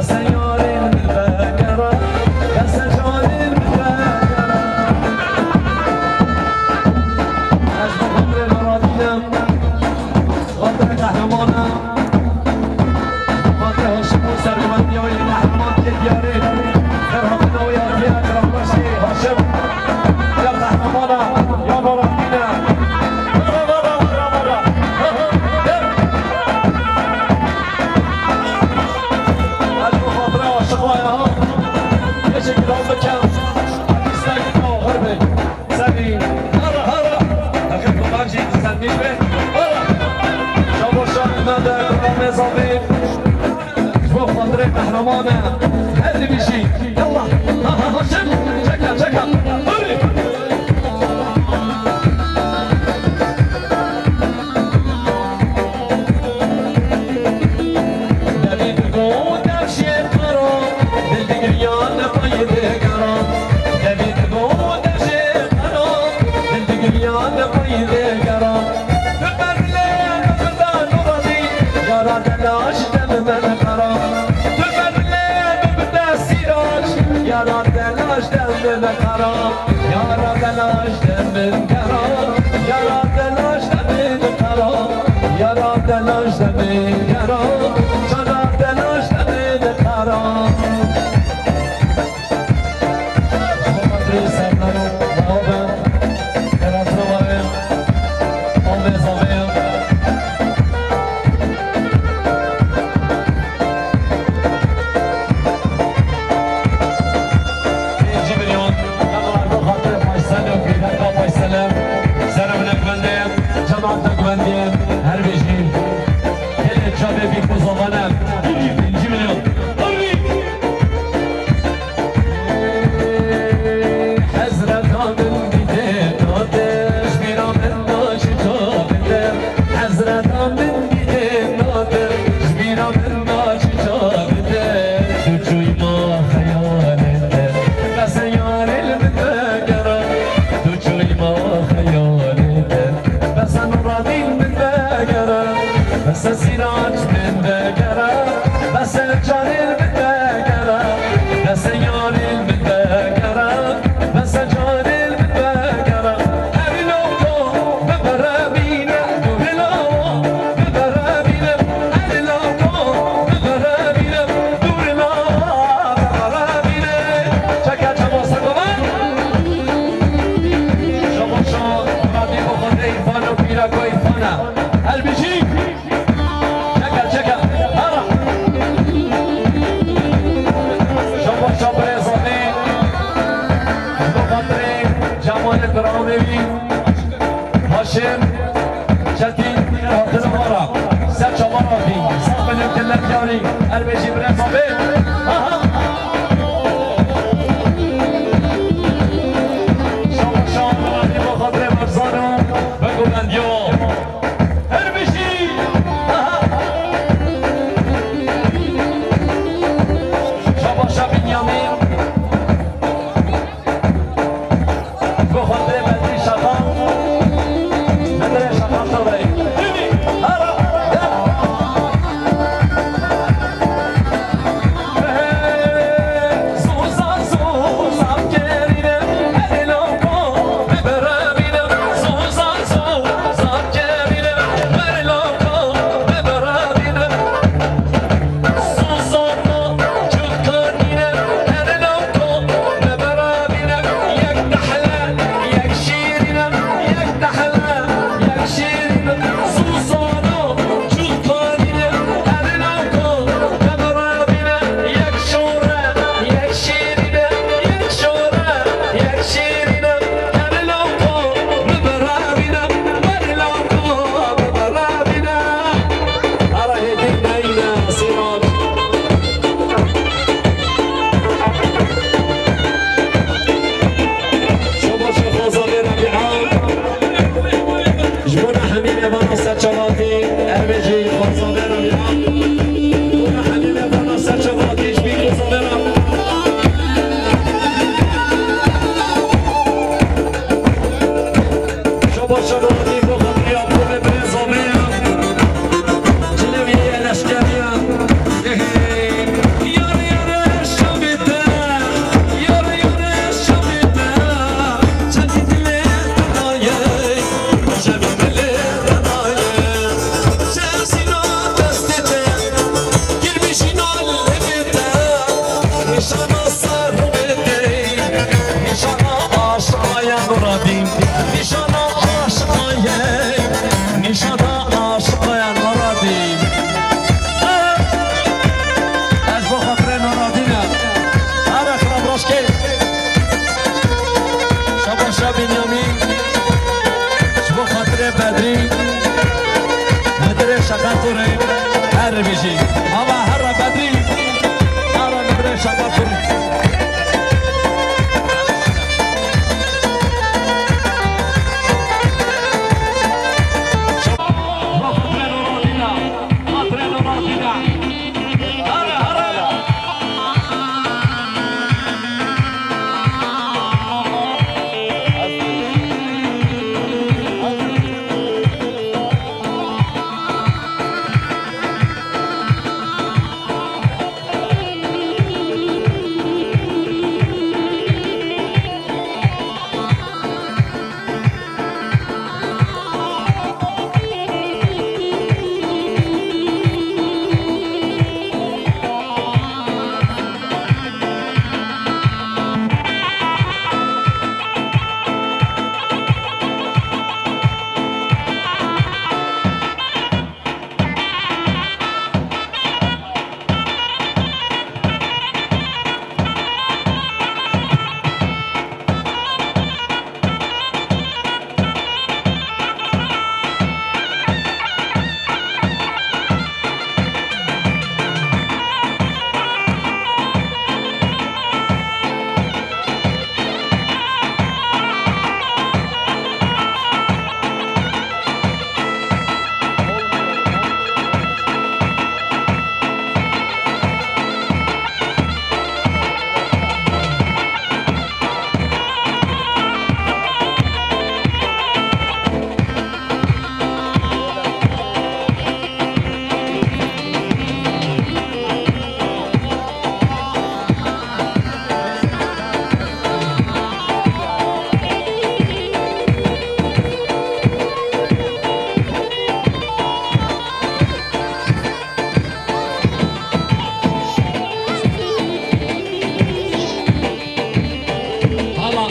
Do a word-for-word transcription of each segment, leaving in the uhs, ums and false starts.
Sen yarên min vegera, ya sen canên min vegera. Ez bi xatirê Meradîn im, xatirê qehreman im, xatirê Haşim û serguvendiya wî qehreman tê diyarê. Her hatina wî hatiye, Kirabaşê Haşim. Ya qehreman e, ya Meradîn e. Vara, vara, vara, vara. Ez bi xatira aşiqaya ha. Yekê kiram bikem. Dîstek oxir be. Serî. Hara, hara. Heqê Kurban jî distenmîş be. Hara. Şabaşa me de Kurban Mezavî. Ji bo xatirê qehreman e. Her dibîjî. Yallah. Ha, ha, ha, çek. Çeka, çeka. Hurî. Devî digo dev jê qero, dil digiriyan payî digera. Devî digo dev jê qero, dil digiriyan payî digera. Dil berdilê bibirda nûradî, yara delaj dem min qera. Dil berdilê bibirda sîrac, yara delaj dem min qera. Yara delaj de min gera, yara delaj de min qera, yara delaj de min gera, çana delaj de min qera. Ji bo xatirê Serdar û Maho be, qeratira were, Amê zavê. Pêncî milyon, Faysal û Gulberga Faysal e, ser û minek bende, cemaat guvendiyê, her bijî. Gelê çavê bîk û zavane, pêncî milyon. Hezreta min dîtê nate, ji bîra min naçe çavê te. Hezreta min dîtê nate, ji bîra min naçe çavê te. Tu çûyî ma xeyalê te, bes e yarê li min vegera. Tu çûyî ma xeyalê te, bes e nûradîn min vegera. Bes e sîrac min vegera, bes e canê min vegera. Bes e yarê min vegera, bes e canê min vegera. Her loko biberemîne, dûrê lawa biberemîne. Her loko biberemîne, dûrê lawa biberemîne. Çeke çawa sekovan? Şabaşa radî bo xatirê Îrfan û pîrako Îrfana. Her bijî. Çeke, çeke. Hara. Şabaşa birêzanê. Bo xatirê Cemalê Dramê wî. Haşim Çetîn, hatine wara. Ser çavan hatî. Sax bin û kille diyarî. Her bijî birêzanê. Aha. Şabaşa radî bo xatirê Barzano. Bego bendiyo. Her bijî! Şabaşa Binyamîn. Bi xatirê Bedrî Şaxan. Bedrê Şaxan tavayî. Hara! Ama here Bedrî, ara li birê Şaba Kurî. Hala.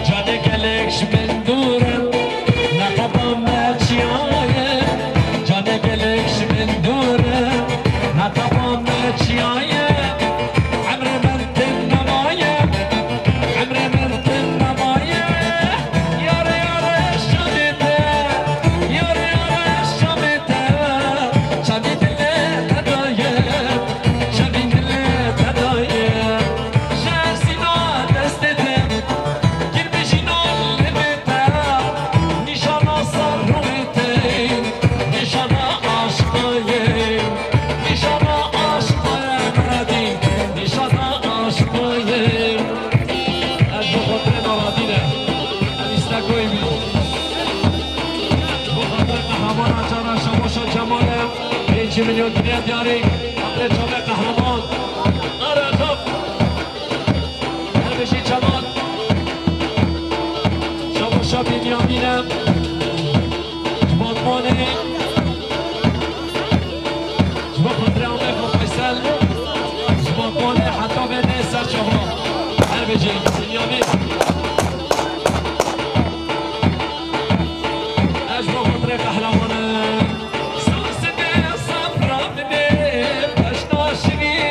Canê gelek ji min dûr in, neqeba me çiya ye. Canê gelek ji min dûr in, neqeba me çiya ye. Emrê min tim nemaye, emrê min tim nemaye. Yare, yare, şamê te, yare, yare, şamê te, şamê dilê te daye, şamê dilê te daye. Ji erzîna destê te, girmijîna lêvê te, nîşana serrûnê te, nîşana aşqayê, nîşana aşqayê, Miradî, nîşana aşqayê. Ez bi xatirê Miradî ne, ez îstekoyê bî. Bi xatirê qehramana cana Şabaşa Cemal e, pêncî milyon dinê diyarî, xatirê çavê qehraman. Nare xap. Her bijî Cemal. Şabaşa Bînyamîn e. Ji Batmanê. Ji bo xatirê Amê xwe Feysel. Ji Batmanê heta vê nê ser çava. Her bijî Bînyamîn. Ez ji bo xatirê qehremanim. Sosibê safra bibê, beşna şirî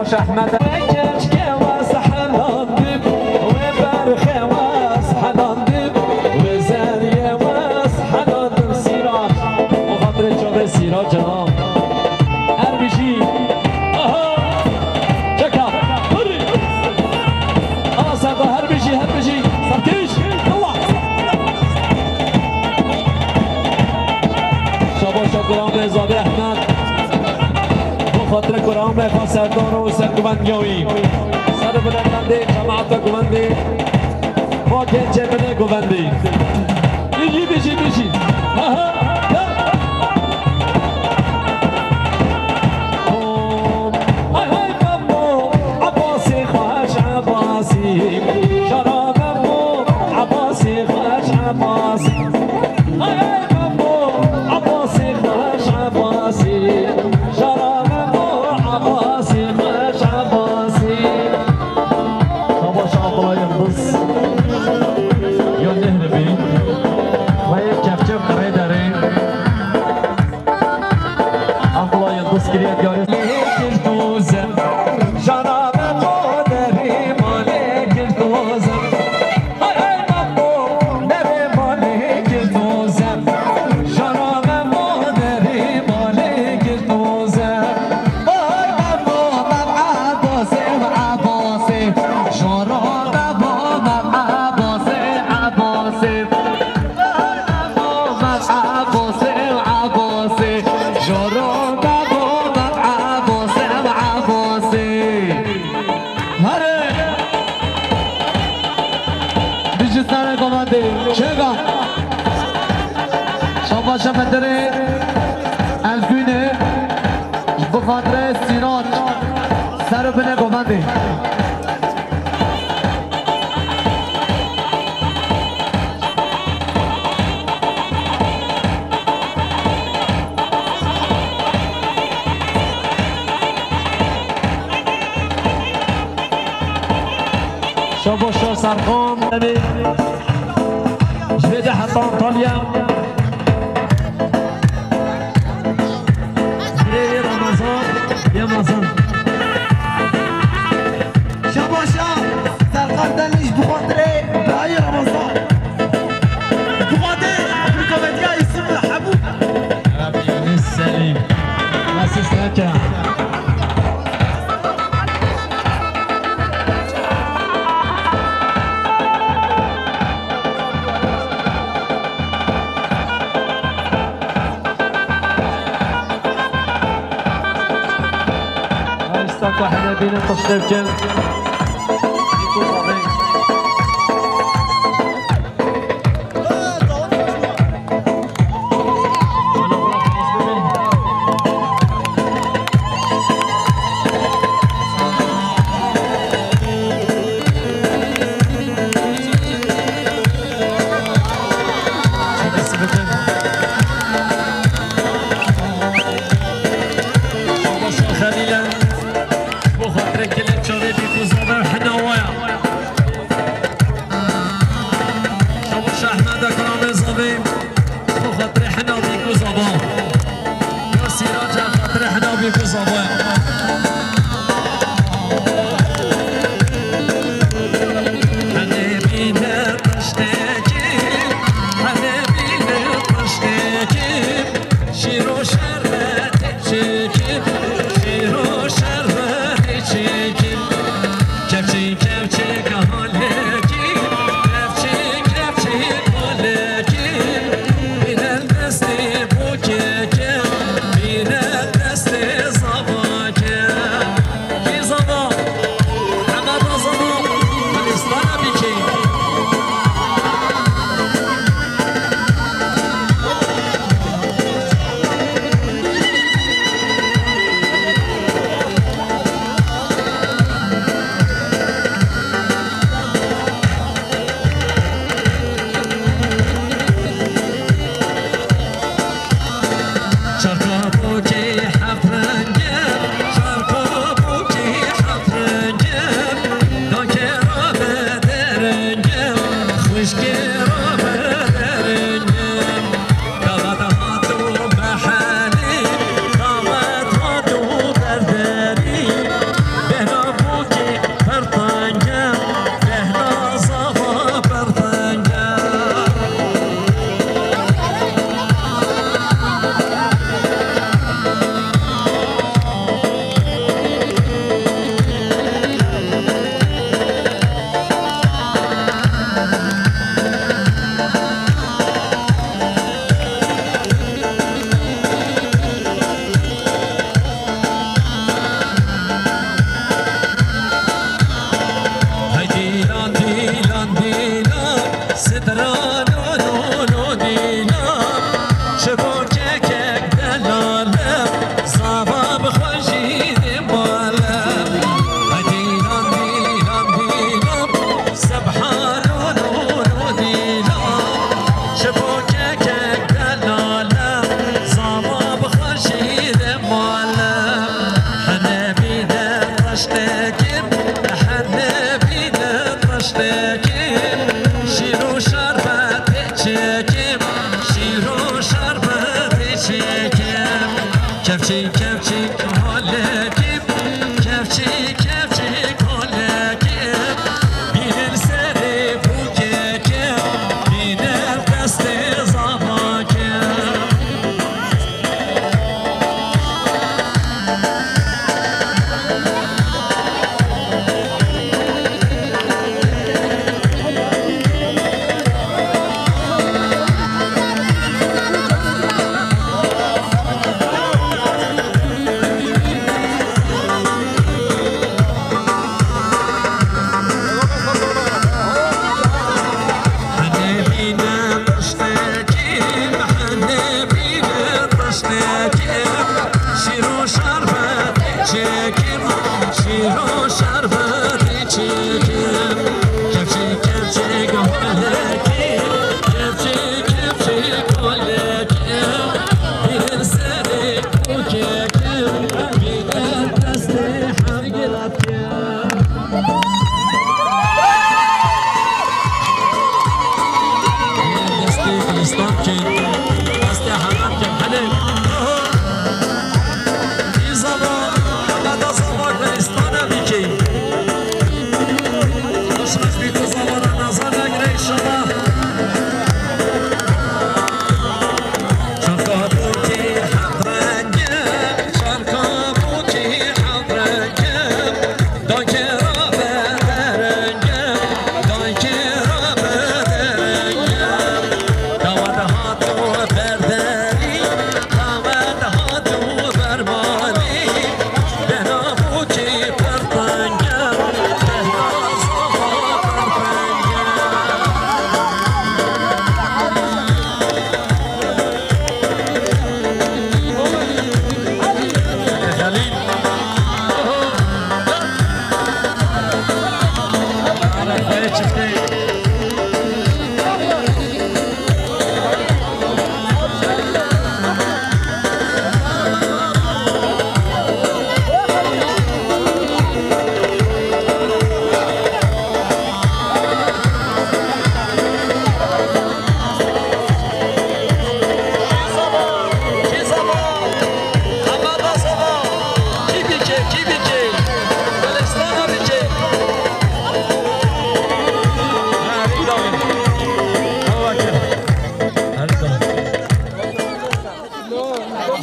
Şehmede. Wê keçkê wez helandib, wê berxê wez helandib, wê zeriyê wez helandib. Sîrac, bi xatirê çavê Sîrac, cenab. Her bijî. Aha! Çeka! Hurrî! Ala serda, her bijî, her bijî. Serkêş! Yallah! Şabaş, şabaş, Kur'an Mezabî Ehmed. Bi xatirê Kur'an me xwe serdar û ser guvendiyawî. Ser û binê guvendê, cemaeta guvendê. Ma gençê binê guvendê. Bijî, bijî, bijî. Ha, ha, ya. Hay hay Memo, Abbasî xweş Abbasî. Jara Memo, Abbasî xweş Abbasî. Ay, ay, Memo, Abbasî xweş Abbasî. Jara Memo, Abbasî xweş Abbasî. Şabaş Abdullah Yıldız. Ya Nehribî. Xweyê kepçe qirê derê. Abdullah Yıldız kiriye diyarê. Jara Memo derî malê girtozem. Ay, ay, Memo, derê malê girtozem. Jara Memo derê malê girtozem. Ay, Memo, Mem Abbasê, Abbasê. Jara Memo, Mem Abbasê, Abbasê. Ay, Memo, Mem Abbasê, Abbasê. Jara Memo, Mem Abbasê, Abbasê. Here! Bijî serê govendê. Çêga. Şabaşa Bedirê Ezgûnê. Ji bo xatirê Sîrac. Ser û binê govendê. Şabaşa Serkan. Ji vê de heta Antalya. Birê Ramazan, Ramazan. Şabaşa Serkan Delî ji bo xatirê birayê Ramazan. Ji bo xatirê rûkabetiya Yusuf li Hebû. Rabî Selîm. Nasıl serke? Ay, staka hene bînin, tiştê bikin. Xelîle, bo xatirê kilê çavê dî ku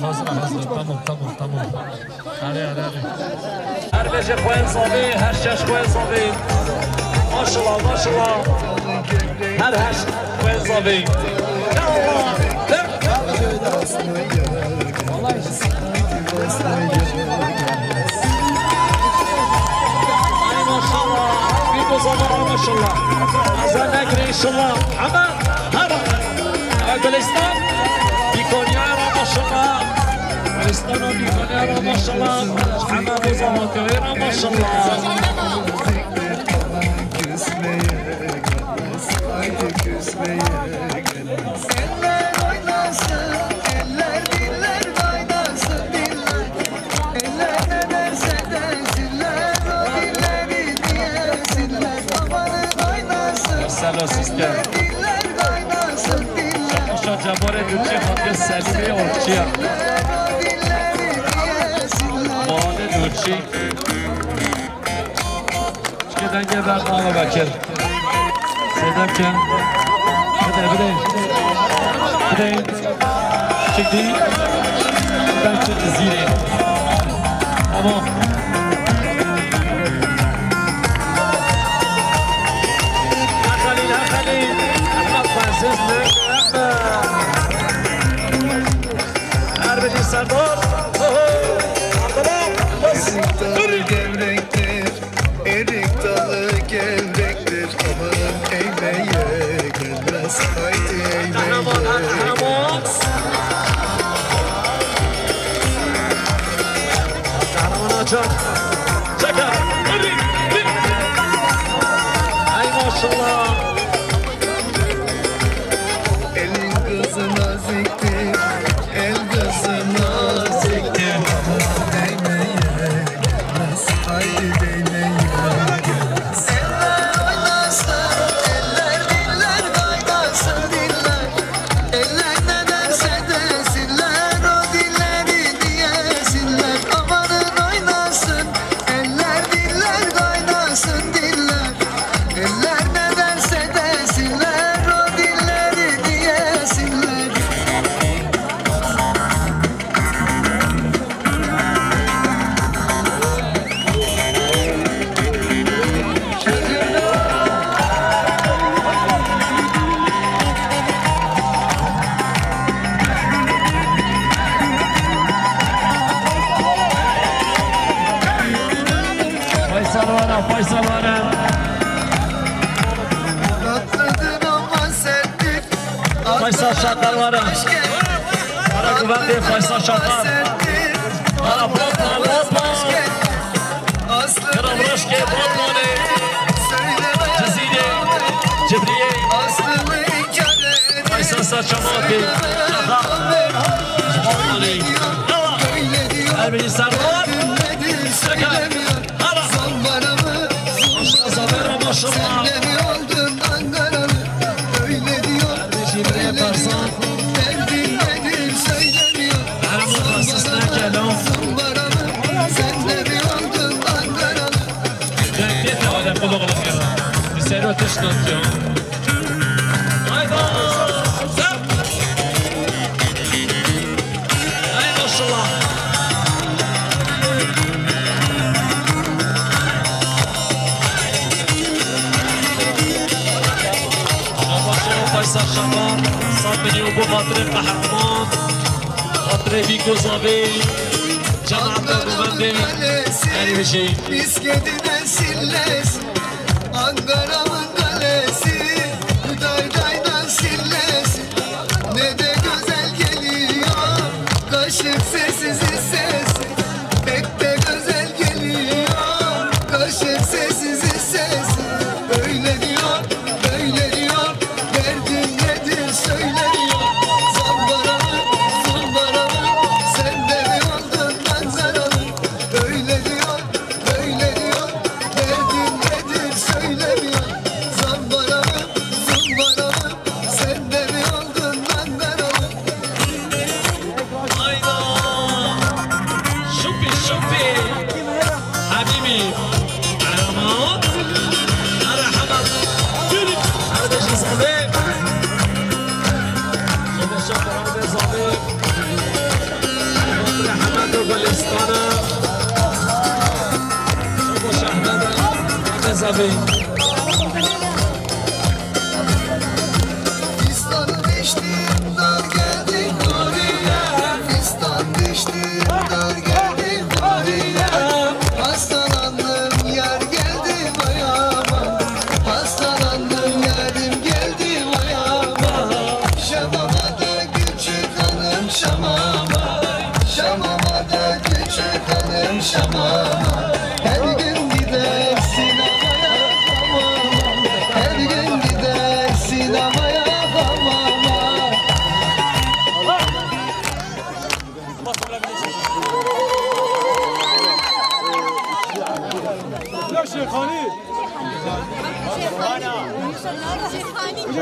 Hazır, hazır. Tamam, tamam, tamam. Hadi, hadi, hadi. Her beşe xwe zavê, her şeş xwe zavê. Maşallah, maşallah. Her heşt xwe zavê. Ya Allah. Ay maşallah. Bir bu zaman maşallah. Azan ekre inşallah. Ama her Gülistan. Bir Konya maşallah. Gülistan bir Konya maşallah. Ama bu zaman köyüne maşallah. Eller oynasın, eller diller kaynasın, diller. Eller ne derse desinler, o dilleri diyesinler. Babanın oynasın, Selo Sister. Eller diller kaynasın, diller. Şaşa Cemal Edilci, Hakkı Selim'i ortaya. Eller o dilleri diyesinler. Muhammed Urçi. Çike denge ver, Nalo Bekir. Sedef Ken. Bide, bide. Bide. Çekti. Ben çekti zile. Tamam. Ha Halil, ha Halil. Ahmet Fransız mı? Erbeci Serdar. Oho. Abdullah. Bas. Dur. Erik dalı gevrektir, aman eğmeye gelmez. Haydi eğmeye gelmez. Kahraman Hoca. Çakar. Erik. Ay maşallah. Elin kızı naziktir, el kızı naziktir. Aman eğmeye gelmez, haydi değmeye gelmez. Eller oynasın, eller diller kaynasın, diller. Eller ne derse desinler, o dilleri diyesinler. Amanın oynasın, eller diller kaynasın, diller. Eller ne derse desinler, o dilleri diyesinler. Faysal Vara, Faysal Vara. Faysal Şakar Vara. Vara güvende Faysal Şakar. Vara Botman, Botman. Kral Roşke, Botman'ı. Cizîrê, Cibriyê. Faysal Saçamatê. Şakar. Botman'ı. Devam. Ermeni Serdar. Şakar. Hala. Maşallah, Zafer, maşallah. Kardeşim, ne yaparsan. Her mutasız ne kelam. Renkli tavada kulağı ya. Bir seyir ateş atıyor. Hayda! Zap! Ay maşallah. Şaba, şaba, Faysal Şaba. Sed milyon bo xatirê qehreman. Xatirê vî gozavê. Cemaeta guvendê. Erê bijî. Miskedine sillesi. Ankara'nın kalesi, Hüdayday'dan sillesi, ne de güzel geliyor kaşık sessiz sesi, pek de güzel geliyor kaşık sessiz sesi. Öyle diyor Fistan düştü, dar geldi oraya. Fistan düştü, dar geldi oraya. Hastalandım, yar geldi bayama. Hastalandım, yarim geldi bayama. Şamama da küçük hanım şamama. Şamama da küçük hanım şamama. Her gün gider sinemaya hamama. Her gün gider sinemaya hamama. Ya Şêxanî. Şêxanî.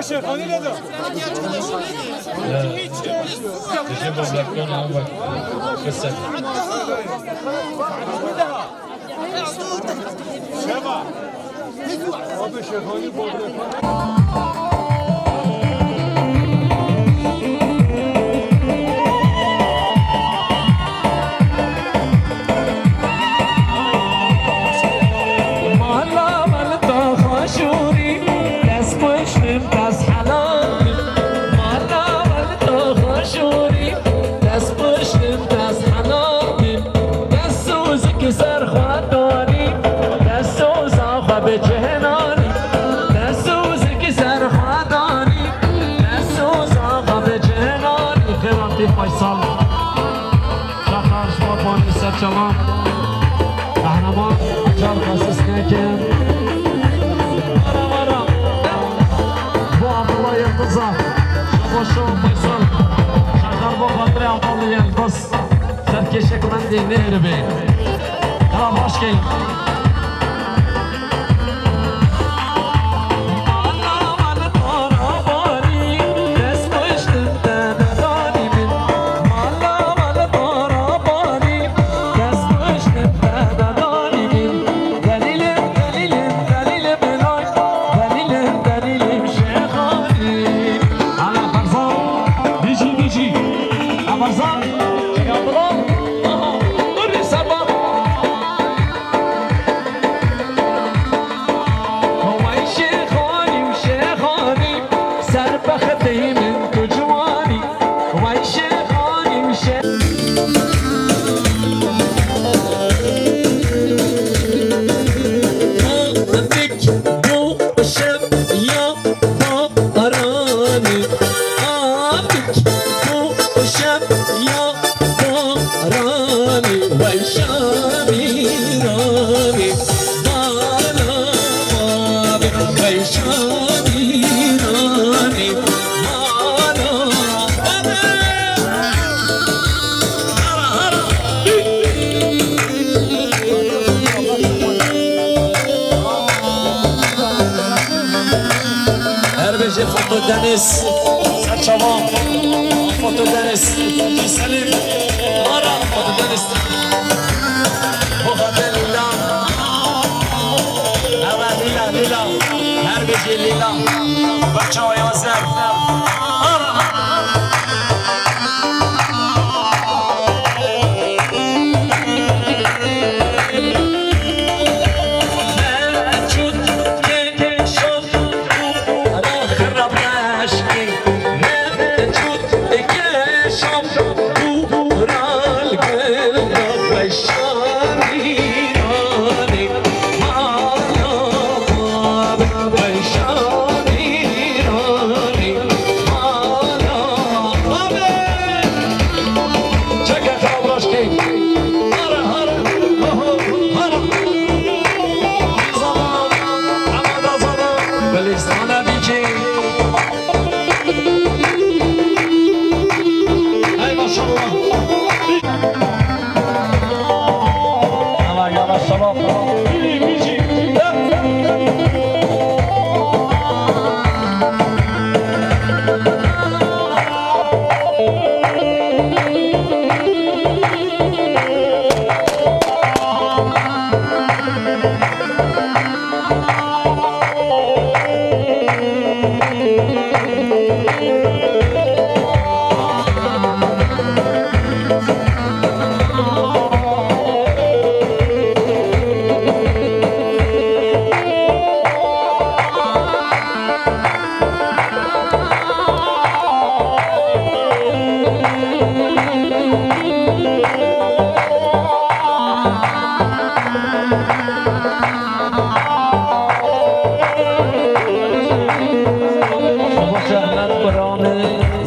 Şêxanî ne de? Dijî bobleton ew bak. Kısa. Şeva. Abi Şêxanî bobleton. Mala mal taxa şûrî, dest piştim, dest helal. Mala mal taxa şûrî, dest piştim, dest helal. Dest sozik ser xwe danî, dest soza xwe bi cihinanî. Dest sozik ser xwe danî, dest soza xwe bi cihinanî. Xêratî Faysal. Şaxar ji bo Banî Serçevan. Qehreman, car xesis nekin. Ara, ara. Bo Abdullah Yildiza. Ji bo Şo Faysal. Şaxar bo xatirê Abdullah Yildiz. Serkêşek mendê nêribê. Qala baş key. Ala Barzan, dijî, dijî. A Barzan, ya Bilal, aha, dur sabah. Wey Şêxanî û Şêxanî, serbextê min tu ciwanî. Wey Şêxanî û Şê- Abik bû şev ya baranî. Abik bû şev ya baranî. Wey Şamîranî, bala babi. Wey Şamîranî, bala babi. Hara, hara. Her bêjê Foto Deniz. Serçavan. Foto Deniz. Selim. Ara Foto Deniz. Bo xatirê Lîla. Ewe Lîla, Lîla. Her bêjê Lîla. Berçawa ya zer. Ara.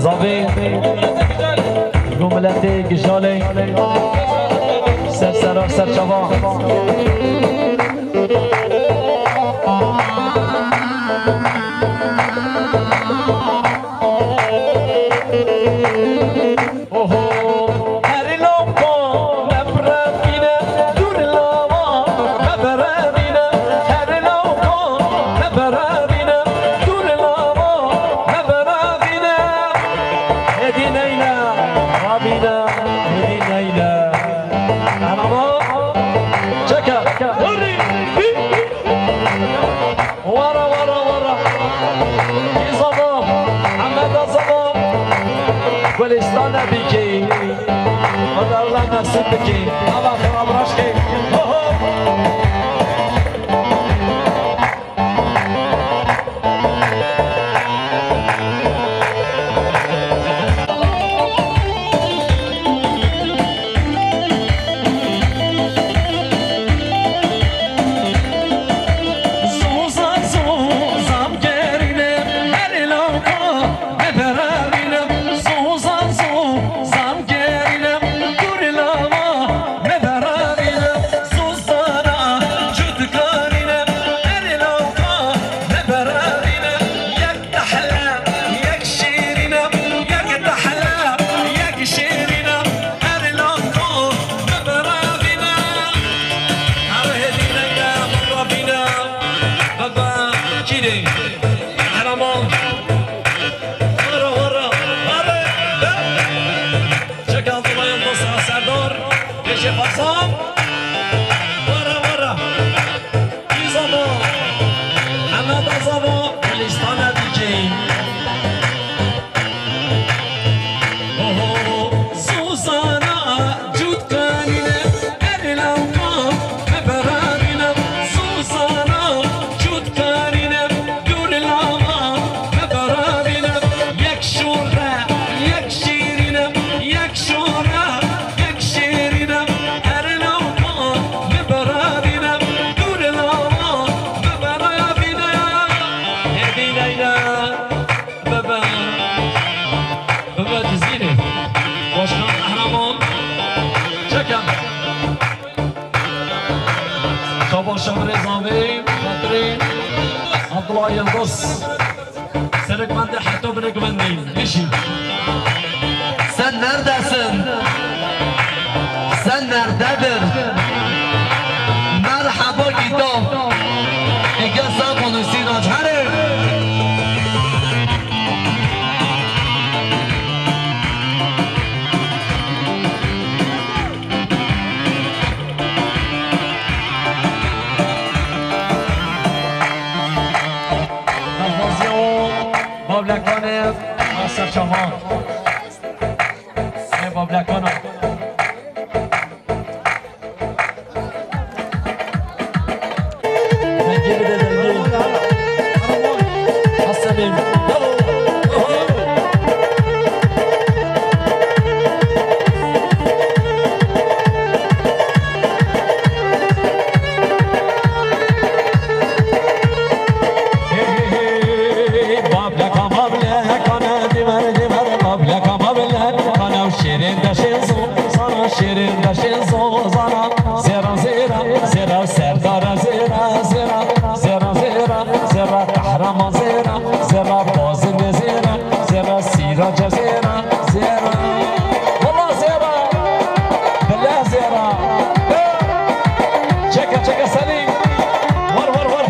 Zavê, go miletê Gijalê, ser sera ser çava. Oho, her lawka me birevîne, dûr lawa me birevîne, her lawka me birevîne, dûr lawa me birevîne. Hêdî neyle, rabîne, hêdî neyle. Merhaba. Çeke. Hurrî. Wara, wara, wara. Îzama, Hemeda Zama, Gulîstana Bîkê. Xweda Allah nesîb bike. Allah xera biraşkê. Ho, ho. Tehle, yek şêrîne, yek tehle, yek şêrîne, her lawka me birevîne. Her hêdî neyle, me birevîne. Bebe, kîrê, Qehreman. Hara, hara, hara. Çeka Zulayan Dosta Serdar, Pêşê Farsam. Wara, wara. Zava, Hemeda Zava, Gulîstana Bîkê. Oho, Zuzana, cût kanîne, erê lawka, me berarîne. Zuzana, cût kanîne, dûr lawa, me berarîne. Yek şûre, yek şîrîne, yek şûre, yek şîrîne. Erê lawka, me berarîne, dûr lawa, me berarîne. Hêdî neyle, bebe. Bebe Cizîrê. Başkan Qehreman. Çekem. Şaba şebrê zavê, xatirê Abdullah Yildiz. Serek mende heta binê guvendî. Nişî. Sen neredesin? Sen nerededir? Merhaba Gito. Ege sağ konuşsun açarım. Bablekane, Master Çaman. Ê bablekana. Dengê bide dengê. Hasanê. Bableka bablekane, diver diver bableka bablekane, şêrên deşên zozana, şêrên deşên zozana. Zêra, zêra, zêra, serdara zêra, zêra, zêra, zêra, zêra, qehreman zêra, zêra, bazinê zêra, zêra, sîraca zêra, zêra. Wala zêra. Bila zêra. Çeke, çeke Selîm. War, war, war.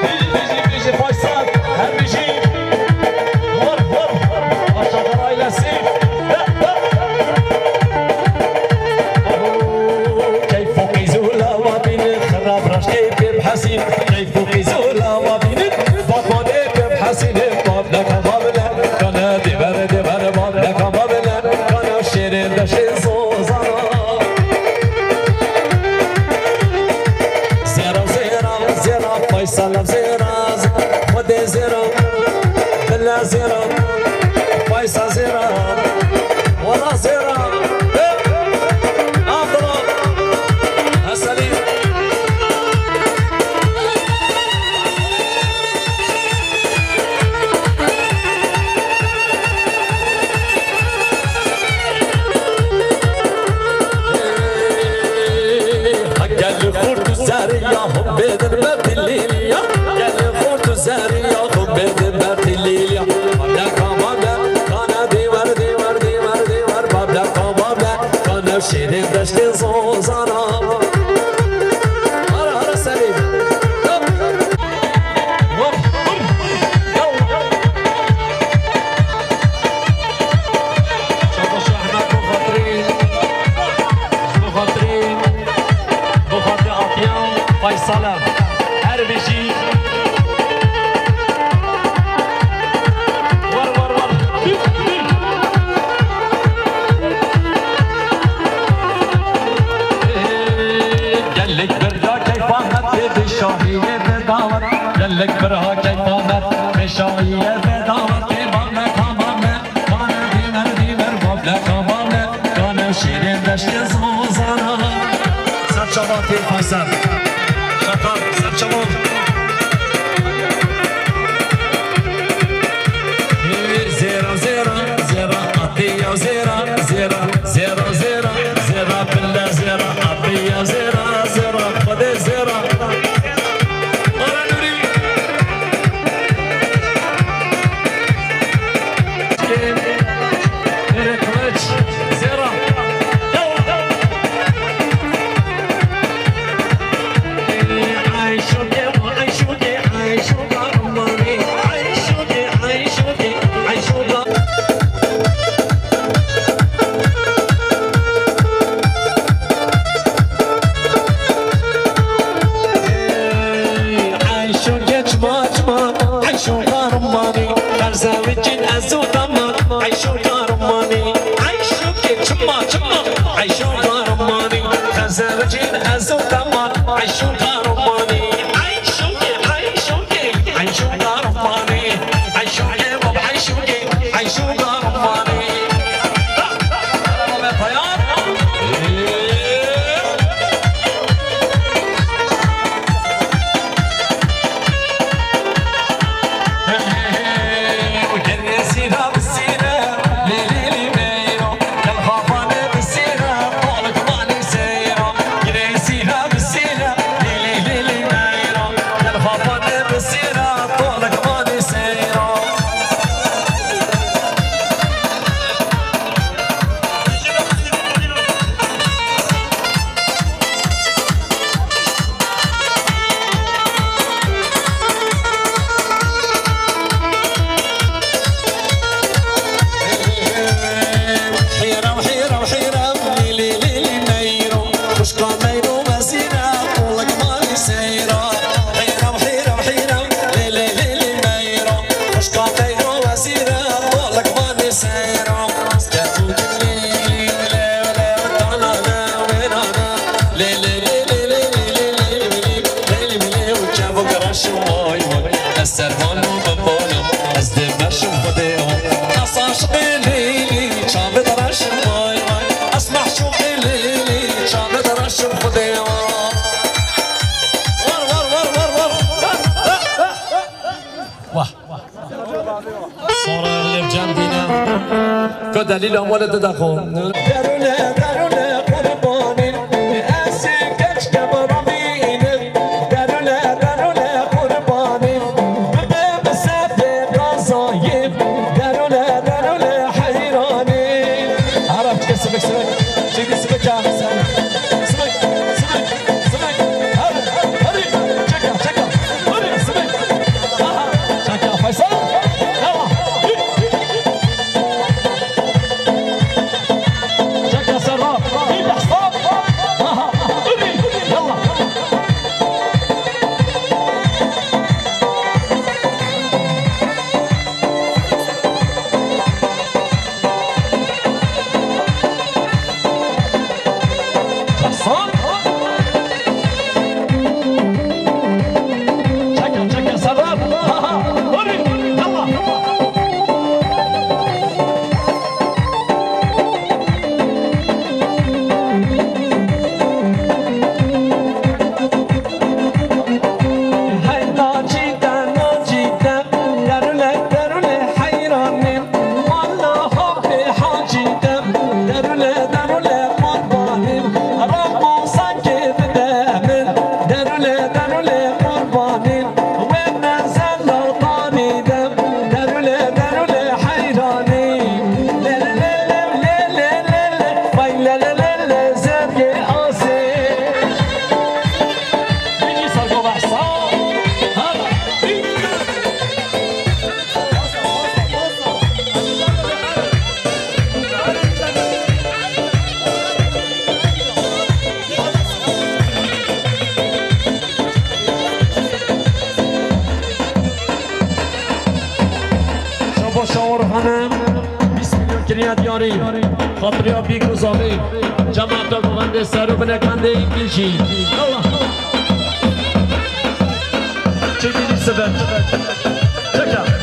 Bijî, bijî, bijî, Faysal, her bijî. War, war, war. Aşağıdan ailesi. Keyf û qîzûla wa bînin, xirab raştê pê bihesîn. Keyf û qîzûla wa bînin, batmanê pê bihesînin. Bableka bablekane, dêver dêver bableka bablekane, şêrên deşên zozana. Zêra, zêra, zêra, Faysal zêra, Xwedê zêra, bila zêra, Faysal zêra, wala zêra. Şêrê deştê zozana. Hara, hara Selîm. Hop, hop, hop. Çabaş Ahmet, bo xatirê, bo xatirê, bo xatirê Atiyan Faysal e. Her bijî. War, war, war. Gelek birha keyfa me tê bi şahiyê ve davet. Gelek birha keyfa me tê şahiyê ve davet. Tê bame tamame. Kane dîner dîner bable tamame. Kane şêrê deştê zozana. Ser çava tê Faysal. Şakar, ser çava. Zêra, zêra, zêra, atiya zêra, zêra, zêra, zêra, zêra, bille zêra, atiya zêra, zêra, xwedê zêra. Ara nurî. Ere kılıç, zêra. Ayşo geç maçma, Ayşo karmani, Xezewicin ez û damat, Ayşo karmani, Ayşo geç maçma, Ayşo karmani, Xezewicin ez û damat, Ayşo karmani, Ayşo ge, Ayşo ge, Ayşo karmani, Ayşo ge bab, Ayşo ge, Ayşo karmani. Wah. Sora lêv cem dîne. Ku delîl amale dide xo. Derûne, derûne qurbanî, ez ê keç ke bi revînim. Derûne, derûne qurbanî, bibe bi sedê qazayê. Derûne, derûne heyranî. Arab çike sibik sibik. Çike sibik ya. Sibik, sibik, sibik. Hadi, hadi. Çeke, çeke. Hadi, sibik. Aha, çeke. Faysal. Devam. Çeke, ser Niyet yarî, xatiriya bîk û zavî, cemaata govendê ser û binekendê îngilîzî. Allah! Çekilî sever. Çeka.